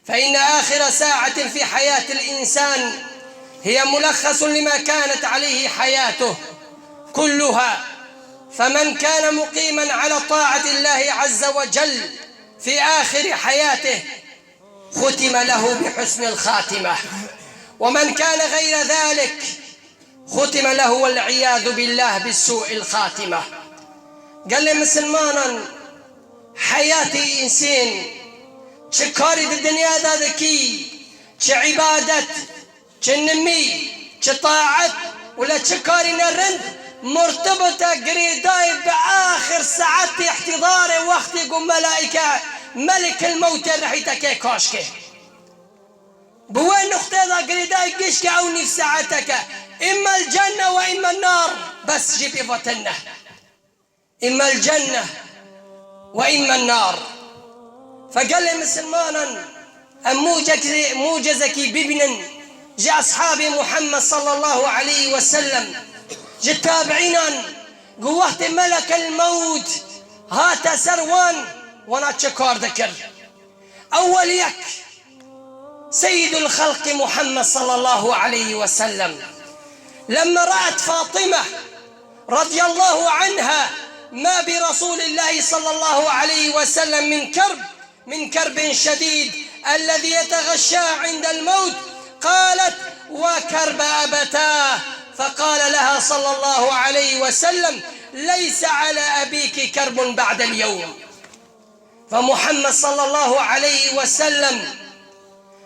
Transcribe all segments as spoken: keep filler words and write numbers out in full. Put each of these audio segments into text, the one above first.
فإن آخر ساعة في حياة الإنسان هي ملخص لما كانت عليه حياته كلها، فمن كان مقيما على طاعة الله عز وجل في آخر حياته ختم له بحسن الخاتمة، ومن كان غير ذلك ختم له والعياذ بالله بسوء الخاتمة. Gelê misilmanan, heyatê însên, çi karî di dinya de dikî, çi îbadet, çi nimî, çi taet û le çi karî ne rind, murtibite girêdayî bi axir saetê îhtîdarê wextê ku melaîke melikil mewtê rihîte kê kaşkê. Bi wê nuqtê de girêdayî gişkê ew nîv saeteke. Îmma el cenne ve îmma en nar. Bes jî pê ve tune. Îmma el cenne ve îmma en nar. Fe gelê misilmanan, em mucekî-, mucizekî bibînin ji eshabê Muhammed sallallahu aleyhi ve sellem, ji tabiînan, ku wextê melekel mewt hate ser wan, wana çi kar dikir? Ewwel yek, Seyyidul Xelqî Muhammed sallallahu aleyhi ve sellem, لما رأت فاطمة رضي الله عنها ما برسول الله صلى الله عليه وسلم من كرب، من كرب شديد، الذي يتغشى عند الموت، قالت: وكرب أبتاه. فقال لها صلى الله عليه وسلم: ليس على أبيك كرب بعد اليوم. Ve Muhammed sallallahu aleyhi ve sellem,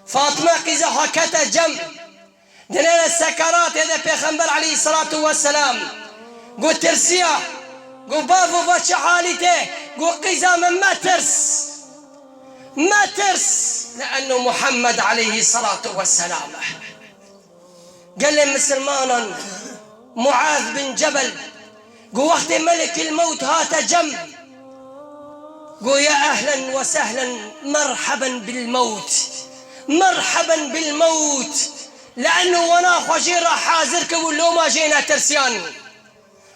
Fatime qîza xwe kete cem. Dinêre sekeratê de Pêxember aleyhissalatu vesselam got, tirsiya, got, bavo, va çi halî te? Got, qîza min, metirs. Metirs. Le'enno Muhammed aleyhissalatu vesselam e. Gelê misilmanan, Muaz bin Cebel, ku wextê Melekil Mewt hate cem, got, ya ehlen ve sehlen, merheben bil mewt, merheben bil mewt, le'enno wana xwe jê re hazir kir û loma jê netirsiyan.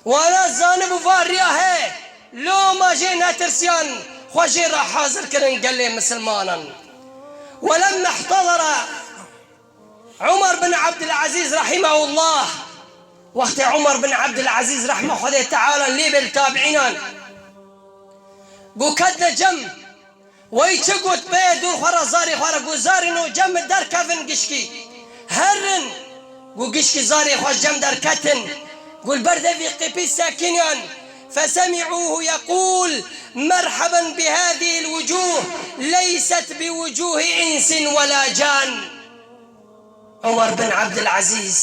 Wana zanibû va riya he, loma jê netirsiyan, xwe jê re hazir kirin gelê misilmanan. Welemme ihtedere Umar bin Abdülazîz rahimehullah, wextê Umar bin Abdülazîz rehma Xwedê Teala lê be li tabiînan, got, ketine cem, wey çi got, bê dûr xwe re zarê xwe re, got, zarê no cem derkevin gişkî. Herin, got, gişkî zarê xwe cem derketin. Got, li ber devî qîpî sekiniyan. فسمعوه يقول: مرحبا بهذه الوجوه، ليست بوجوه إنس ولا جان. Umar bin Abdülazîz,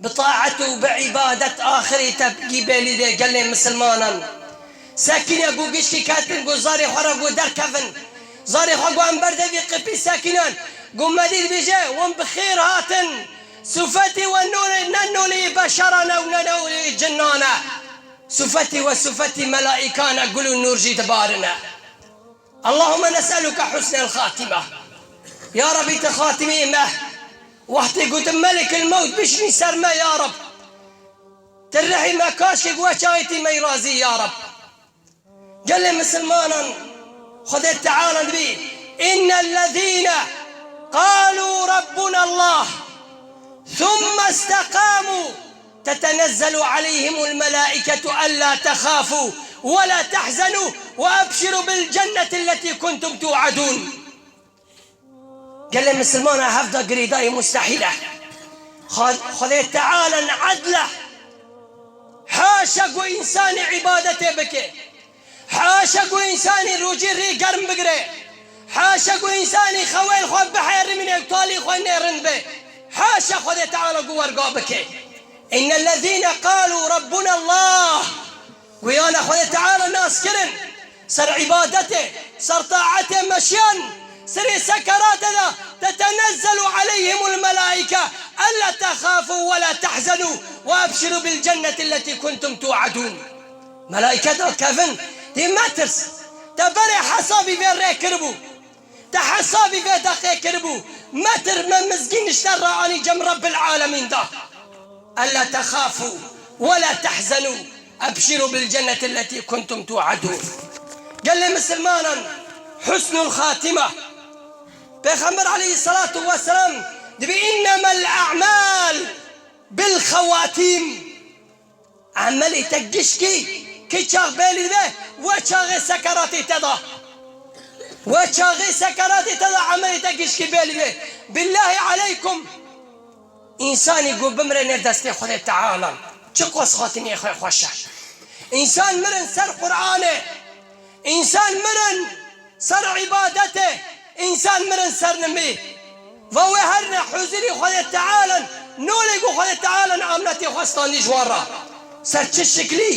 bi taet û bi îbadet axirê tepkî bêlî dê gelê misilmanan. Sekîne got gişkî ketin, got zarê xwe re got derkevin. Zarê xwe got em ber devî qipî sekinan. Got medî dibêje, wan bi xêr hatin. Sufetî we nûrê, ne nûrê beşeran e û ne nûrê cinan e. Sufetî we sufetî melaîkan e, gul û nûr jî dibarine. اللهم نسألك حسن الخاتمة. Ya Rebî, tu xatimeyê me, wextê gotin Melikil Mewt bişînî ser me, ya Reb. Tu rihî me, kaşkê ku we çaxê tî me yî razî, ya Reb. Gelê misilmanan, Xwedê Teala dibî, إن الذين قالوا ربنا الله ثم استقاموا تتنزل عليهم الملائكة ألا تخافوا ولا تحزنوا وأبشروا بالجنة التي كنتم توعدون. Gelê misilmana hevda girêdayî mustehîl e. Xwe-, Xwedê Teala edl e. Haşa ku însanî îbadetê bike. Haşa ku însanî rojî rê germ bigire. Haşa ku însanî xewên xwe biherimîne û talî xwe nêrind be. Haşa Xwedê Teala ku werga bike. إن الذين قالوا ربنا الله. Wiyana Xwedê Teala nas kirin. Ser îbadetê, ser taetê meşiyan. Serê sekeratê de, تتنزل عليهم الملائكة ألا تخافوا ولا تحزنوا وأبشروا بالجنة التي كنتم توعدون. Melaîke dakevin, dê metirs. Te berê hesabî vê rê kiribû. Te hesabî vê deqê kiribû. Metir, me mizgîn ji te raanî cem Rebbil Alemîn da. ألا تخافوا ولا تحزنوا وأبشروا بالجنة التي كنتم توعدون. Gelê misilmanan, husnul xatîma. Pêxember aleyhisselatu vesselam dibê, "Innemel a'mal bil xewatim." Emelê te gişkî kî çax bêlî dibe, we çaxê sekeratê te da. We çaxê sekeratê te da emelê te gişkî bêlî dibe. Billahî aleykum. Însanî ku bimire nê destê Xwedê Teala, çi qas xatiniyê xwe xweş e. Însan mirin ser Qur'anê, însan mirin ser îbadetê, însan mirin ser nimî. Va wê herine huzurî Xwedê Teala, nolê ku Xwedê Teala amnetê xwe standî ji wan re. Ser çi şiklî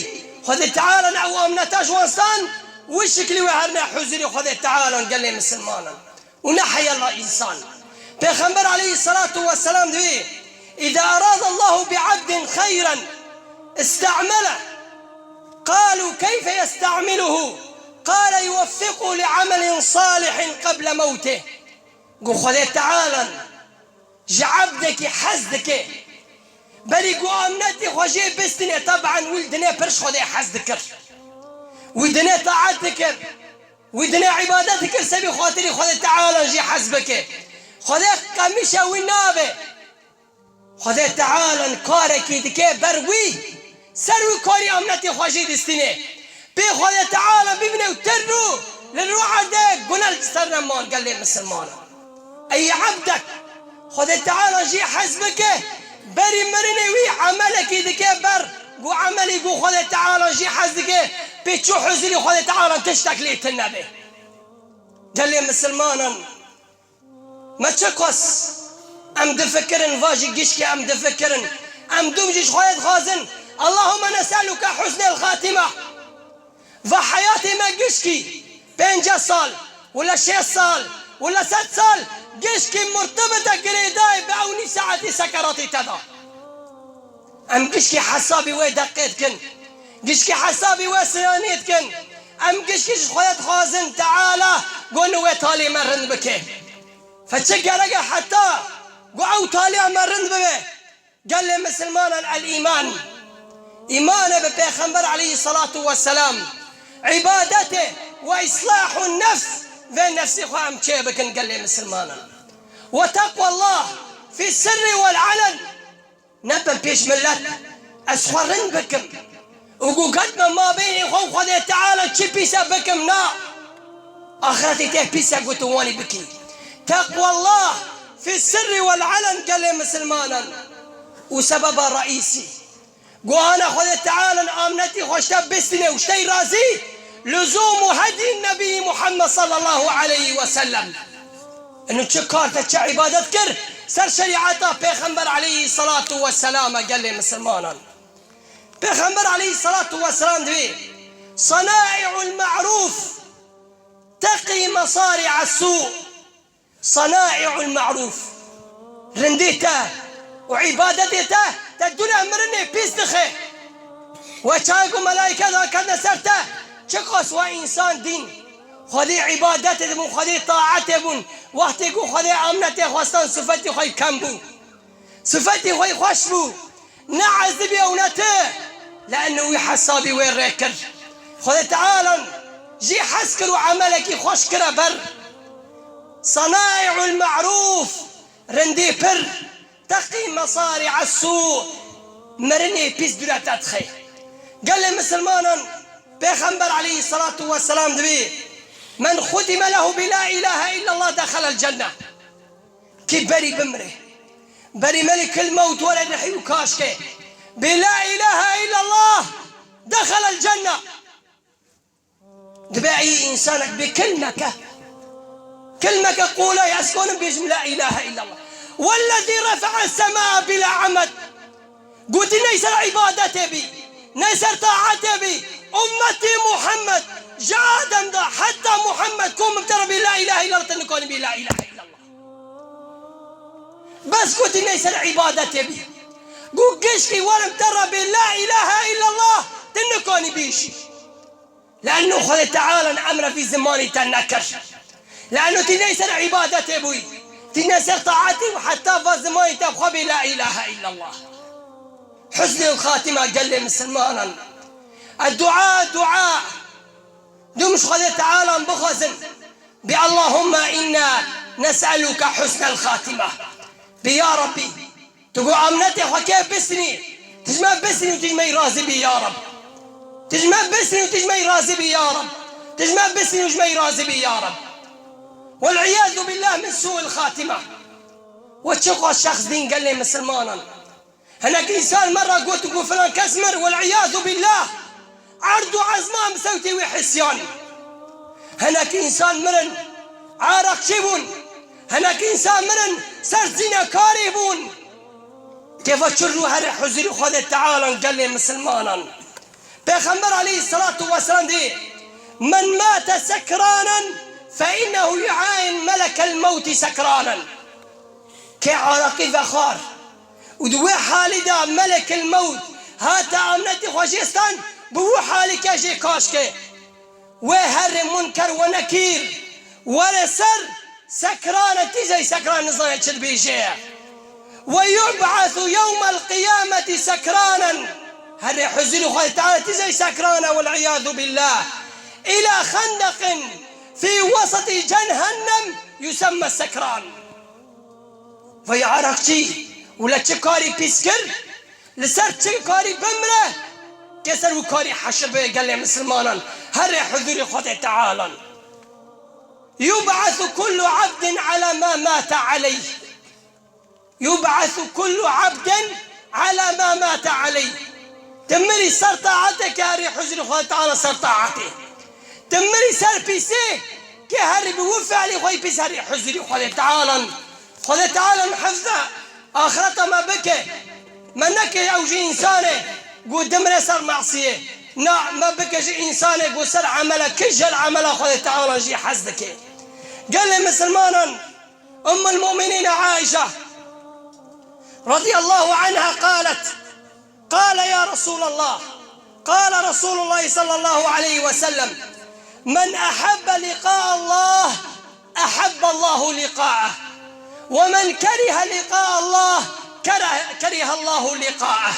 Xwedê Teala ew amneta ji wan stand, wî şiklî wê herine huzurî Xwedê Teala gelê misilmanan. û ne heyala însan. Pêxember aleyhisselatu vesselam dibê, "Îza arada Allahu bi abdin xeyran istemele. Qalu keyfe yestemiluhu? Qale yuweffiqu li amelin salihin qeble mewtih." Got, Xwedê Teala ji ebdekî hez dike. Berî ku amnetî xwe jê bistîne, teben wî li dinê pir ji Xwedê hez dikir. Wî dinê taet dikir. Wî dinê îbadet dikir, sebî xatirî Xwedê Teala jî hez bike. Xwedê qemîşa wî nabe. Xwedê Teala karekî dike ber wî, ser wî karî amnetê xwe jî distîne. Pê Xwedê Teala bibîne û tir rû li rû erdê gune li ser neman gelê misilmanan. Ey ebdek, Xwedê Teala jî hez bike, berî mirinê wî emelekî dike ber, ku emelî ku Xwedê Teala jî hez dike, pê çi huzurî Xwedê Teala tiştek lê tune be. Gelê misilmanan, me çi qas em difikirin, va jî gişkî em difikirin. Em dûm jî ji Xwedê dixwazin, Allahümme nes'eluke husnel xatime. Va heyatê me gişkî pênceh sal, wila şêst sal, wila sed sal, gişkî murtibite girêdayê bi ew nîv saetî sekeratê te da. Em gişkî hesabî wê deqê dikin. Gişkî hesabî wê siyaniyê dikin. Em gişkî ji Xwedê dixwazin Teala got wê talê me rind bike. Fe çi gerek e heta ku ew taliya me rind bibe? Gelê misilmanan el-îman. Îman e bi Pêxember aleyhisselatu vesselam. Îbadetê ve îslahun nefs, vê nefsê xwe em çê bikin gelê misilmanan. Ve teqwallah fi sirri vel alen. Nebin pêş millet ez xwe rind bikim. Û ku ketme mabênê xwe û Xwedê Teala çi pîse bikim, na. Axretê te pîse ku tu wanî bikî. Teqwallah fi sirri vel alen gelê misilmanan. Û sebeba reîsî, guhana Xwedê Teala amnetî xwe ji te bistîne û ji te razî, luzûmu hedî Nebî Muhammed sallallahu aleyhi ve sellem. Inu çi kar te çi îbadet kir ser şerîeta Pêxember aleyhisselatu vesselam e gelê misilmanan. Pêxember aleyhisselatu vesselam divê, "Sanai'ul ma'ruf teqî masari'as su." Sanai'ul ma'ruf. Rindê te û îbadetê te, te dûna mirinê pîs dixe. We çaye ku melaîke daketine ser te, çiqas we însan dîn, Xwedê îbadetê dibûn, Xwedê taetê bûn, wextê ku Xwedê amnetê xwestan sifetî xwe kem bû. Sifetî xwe xweş bû. Ne ezibî ew ne ti. Le'nû wî hesabî wê rê kir. Xwedê Teala jî hez kir û emelekî xweş kire ber. Sanai'ul ma'ruf, rindî pir, teqî mesari'as su, mirinê pîs dûre te dixe. Gelê misilmanan, Pêxember aleyhisselatu vesselam dibê, "Men xutime lehu bi la ilahe illallah dexelel cenne." Kî berî bimre, berî melîkil mewt were rihî û kaşke, bi la ilahe illallah dexelel cenne. Dibe ey însanek bi kilmeke, kilmeke qolay ez konim bêjim la ilahe illallah. Wellezî refe'es semaa bila amed. Gotî ney ser îbadetê bî, ney ser taetê bî. Ummetî Muhammed, ji Adem de heta Muhammed kom bi te re bê la ilahe illallah, te nikanî bê la ilahe illallah. Bes gotî ney ser îbadetê bî. Got gişkî werim te re bê la ilahe illallah, te nikanî bêjî. Le'nû Xwedê Teala emre vî zimanî te nekir. Le'nû tî ney ser îbadetê bûyî. Tî ney ser taetî û heta va zimanî te xwe bê la ilahe illallah. Husnul xatîma gelê misilmanan. Dua, dua. Dûm ji Xwedê Teala bixwazin. Bi Allahümme inna نسألك حسن الخاتمة. Bi ya Rabbî, tu got emanetê xwe kê bistinî, tu ji me bistinî û tu ji me yî razî bî ya Rab. Tu ji me bistinî û tu ji me yî razî bî ya Rab. Tu ji me bistinî û ji me yî razî bî ya Rab. والعياذ بالله من سوء الخاتمة. We çiqas şexs dîn gelê misilmanan. Hinek însan me re got ku filan kes mir, والعياذ بالله. Erd û ezma em sewtê wê hisiyan. Hinek însan mirin, araqçî bûn. Hinek însan mirin, ser zînekarî bûn. Kêfa çi rû herê huzurî Xwedê Teala gelê misilmanan. Pêxember aleyhisselatu vesselam dê, "من مات سكرانا فإنه يعاين ملك الموت سكرانا." Kê araqî vexwar û di wê halî de melekil mewt hate emanetê xwe jê stand, bi wî halî ke jê kaşke. Wê herê Munker we Nekîr were ser sekrane, tîzey sekran nizane çi dibêje. "ويبعث يوم القيامة سكرانا." Herê huzurî Xwedê Teala tîzey sekrane, والعياذ بالله. "إلى خندق في وسط جهنم يسمى سكران." Vay araqçî, wile çi karî pîs kir, li ser çi karî bimre, ke ser wî karî heşir bê gelê misilmanan, herê huzurî Xwedê Tealan. "يبعث كل عبد على ما مات عليه." "يبعث كل عبد على ما مات عليه." Tu mirî ser taetê ke herî huzurî Xwedê Teala ser taetê. Tu mirî ser pîsê ke herî bi wî fiilî xwe yî pîs herî huzurî Xwedê Tealan. Xwedê Teala hifza axireta me bike. Me neke ew jî însanê ku dimire ser masiyê. Na, me bike ji însanê ku ser emele, kî ji emela Xwedê Teala jî hez dike. Gelê misilmanan, Ummul Mu'minîn Aîşe radiyallahu anha qalet, قال يا رسول الله، قال رسول الله صلى الله عليه وسلم: "من أحب لقاء الله أحب الله لقاءه، ومن كره لقاء الله كره، كره الله لقاءه."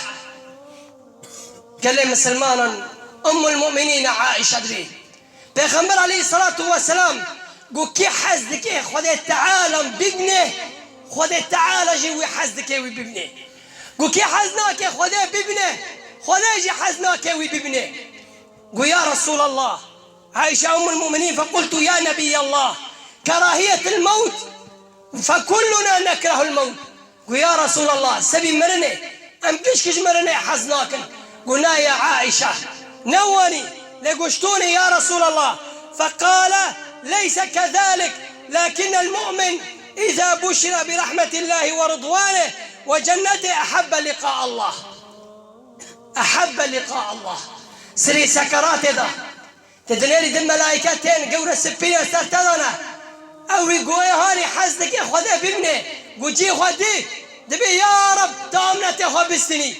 Gelê misilmanan, Ummul Mu'minîn Aîşe dibê, Pêxember aleyhisselatu vesselam got, kî hez dike Xwedê Teala bibîne, Xwedê Teala jî wî hez dike wî bibîne. Got, kî hez nake Xwedê bibîne, Xwedê jî hez nake wî bibîne. Got, ya Resulallah, Ayşe Ummul Mu'minîn, فقلت يا نبي الله، كراهية الموت، فكلنا نكره الموت. Got, ya Resûlallah, sebî mirinê, em gişk ji mirinê hez nakin. Got, na ya Aîşe, ne wanî, lê got ji to nê ya Resûlallah. فقال: ليس كذلك، لكن المؤمن إذا بشر برحمة الله ورضوانه وجنته أحب لقاء الله. أحب لقاء الله. Sirê sekeratê de, Ti dinêrî di melaîke tên gewre sipîne ser te dane. Ew wî goyê hanî hez dike Xwedê bibîne. Got cî xwe dî, dibê ya Reb, tu emanetê xwe bistinî.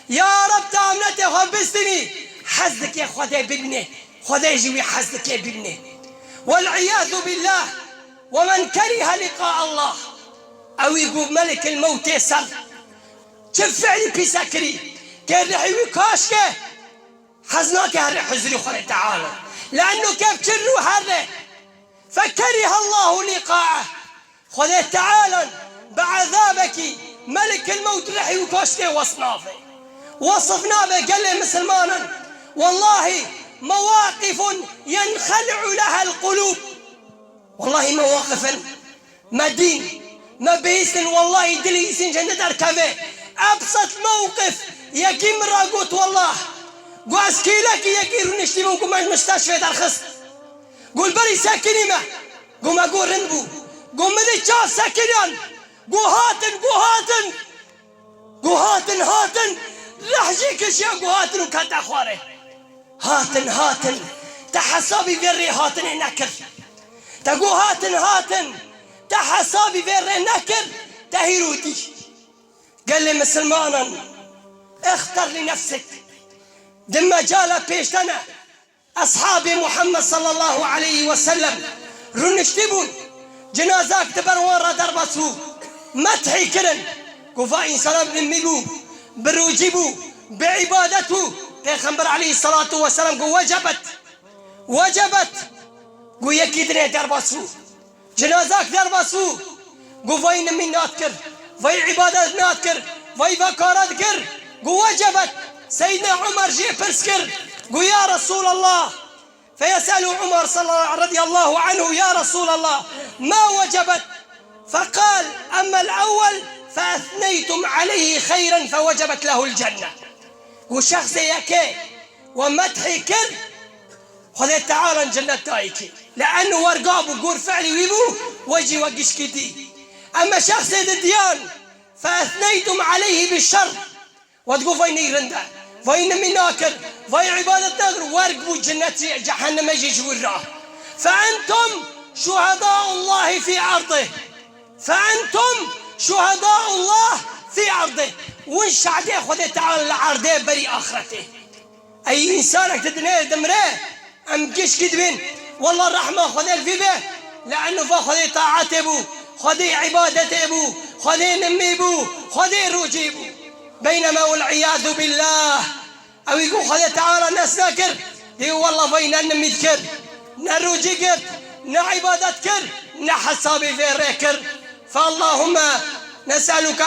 Ya Reb, tu emanetê xwe bistinî. Hez dike Xwedê bibîne. Xwedê jî wî hez dike bibîne. والعياذ بالله. ومن كره لقاء الله. Ew wî got melikil mewtê ser çi fiilî pîse kirî. Kê rihî wî kaşke. Hez nake herê huzurî Xwedê Teala. Le'enno kev çi rû herre. فكره الله لقاءه. Xwedê Teala bi ezabekî melikil mewt rihî û kaştê wesf nabe. Wesf nabe gelê misilmanan. Wellahî مواقف ينخلع لها القلوب. Wellahî mewaqif in. Me dîn, me bihîstin, wellahî dilê îsîn ji hindê derkeve. Ebset mewqif, yekî min ra got, wellah. Got ez kêlekî yekî rûniştî bûm, got me ji misteşfê derxist. Got li berî sekinî me. Got me got rind bû. Got min dî çav sekiniyan. Got hatin, got hatin. Got hatin, hatin, reh jî kişiya got hatin û kete xwarê. Hatin, hatin, te hesabî vê rêhatinê nekir. Te got hatin, hatin, te hesabî vê rê nekir, te hîro dî. Gelê misilmanan, اختر لنفسك. Di mecala pêş de ne. Eshabê Muhammed sallallahu aleyhi ve sellem rûniştî bûn, cinazak di ber wan re derbas bû, methî kirin, ku va însana bi ilmî bû, bi rûcî bû, bi îbadet bû. Pêxember aleyhisselatu vesselam got, "Wecebet, wecebet." Got, "Yekî dinê derbas bû." Cinazak derbas bû. Got vay nimî nadikir, vay îbadet nadikir, vay vekara dikir. Got wecebet. Seyyidina Umar jê pirs kir. Got ya Resulallah. فيسأل عمر صلى رضي الله عنه يا رسول الله ما وجبت؟ فقال أما الأول فأثنيتم عليه خيرا فوجبت له الجنة. Got şexsê yekê we medhî kir, Xwedê Teala cennet dayî kê. Li eno werga bû, gor fi'lî wî bû, we jî we gişkî dî. Ema şexsê didiyan, فأثنيتم عليه بالشر. We digot vay ney rind e, vay nimî nakir, vay îbadet nakir, werg bû cennet jî, cehenneme jî ji wir re. فأنتم شهداء الله في أرضه. فأنتم شهداء الله في أرضه. Win şehidê Xwedê Teala li erdê berî axretê. Ey însanek di dinyayê dimire, em gişkî dibên. Wallah rehma Xwedê li vî be. Li eno va Xwedê taetê bû, Xwedê îbadetê bû, Xwedê nimî bû, Xwedê rojî bû. Beynema wal îyadu billah. Ew ê ku Xwedê Teala nes nekir, dê wallah vay ne nimî dikir, ne rojî girt, ne îbadet kir, ne hesabê vê rê kir. فاللهم نسألك